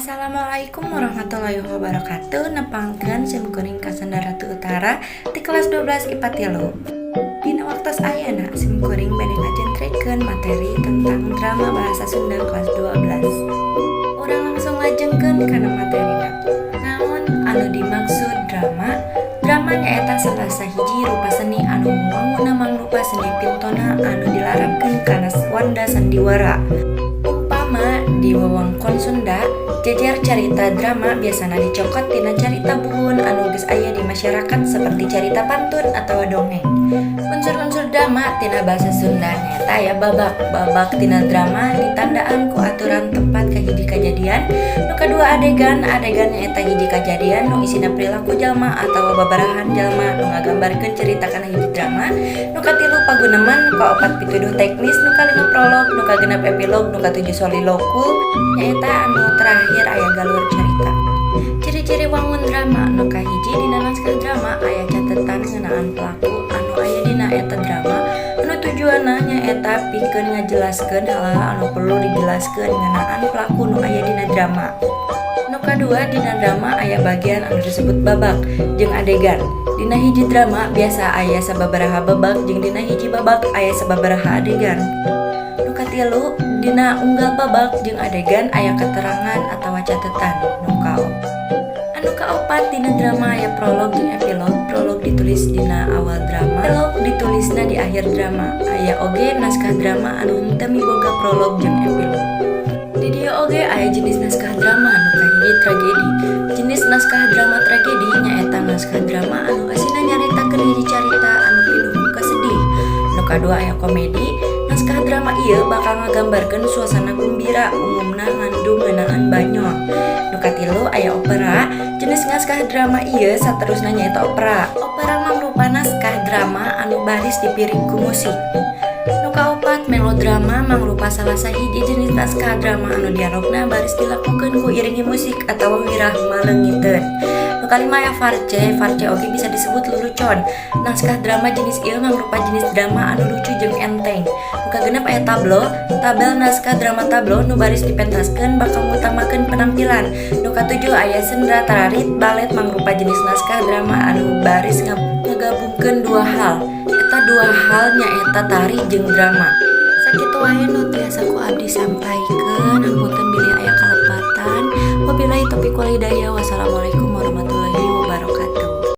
Assalamualaikum warahmatullahi wabarakatuh. Nepangkeun sim kuring Kasanda Ratu Utara di kelas 12 IPA 3. Dina waktos ayeuna sim kuring bade ngajentrekeun materi tentang drama bahasa Sunda kelas 12. Urang langsung lajengkeun kana materina. Naon anu dimaksud drama? Drama nyaeta salah sahiji rupa seni anu wanguna mangrupa seni pintona anu dilarapkeun kana wanda sandiwara. Umpama di wewengkon Sunda, jejer carita drama biasana dicokot tina carita buhun anu geus aya di masyarakat seperti carita pantun atawa dongeng. Unsur-unsur drama tina basa Sunda nyaeta aya babak. Babak tina drama ditandaan ku aturan tempat ka hiji kajadian, nu kadua adegan. Adegan nyaeta hiji kajadian nu isina perilaku jalma atawa babarahan jalma nu ngagambarkeun carita kana hiji drama, nu katilu paguneman, nu kaopat pituduh teknis, nu kalima prolog, nu kagenep epilog, nu katujuh soliloku, nyaeta anu terakhir aya galur carita. Ciri-ciri wangun drama nu kahiji, dina naskah drama aya catetan ngeunaan pelaku anu aya dina eta drama anu tujuanna nyaeta pikeun ngajelaskeun hal-hal anu perlu dijelaskeun ngeunaan pelaku nu aya dina drama. Nu kadua, dina drama aya bagian anu disebut babak jeung adegan. Dina hiji drama biasa aya sababaraha babak jeung dina hiji babak aya sababaraha adegan. Nu katilu, dina unggal babak jeung adegan aya keterangan atawa catetan. Nu kaopat, dina drama aya prolog jeung epilog. Prolog ditulis dina awal drama, epilog ditulisna di akhir drama. Aya oge naskah drama anu henteu miboga prolog jeung epilog. Di dieu oge aya jenis naskah drama. Nu kahiji, tragedi. Jenis naskah drama tragedi nyaeta naskah drama anu eusina nyaritakeun hiji carita anu pinuh ku kasedih. Nu kadua aya komedi. Naskah drama ieu bakal ngagambarkeun suasana gumbira, umumna ngandung ngeunaan banyol. Nu katilu aya opera. Jenis naskah drama ieu saterusna nyaeta opera. Opera mangrupa naskah drama anu baris dipiring ku musik. Nu kaopat, melodrama mangrupa salah sahiji jenis naskah drama anu dialogna baris dilakukeun ku iringi musik atawa wirahma leungiteun. Nu kalima aya farce. Farce oge bisa disebut lelucon. Naskah drama jenis ieu mangrupa jenis drama anu lucu jeung enteng. Nu kagenep aya tablo. Tabel naskah drama tablo nu baris dipentaskeun bakal ngutamakeun penampilan. Nu katujuh aya sendratari. Balet mangrupa jenis naskah drama anu baris ngagabungkeun dua hal. Eta dua hal nyaeta tari jeung drama. Sakitu wae nu tiasa ku abdi sampaikeun, hapunten bilih aya kalepatan. Wabillahi taufiq wal hidayah. Wassalamualaikum warahmatullahi.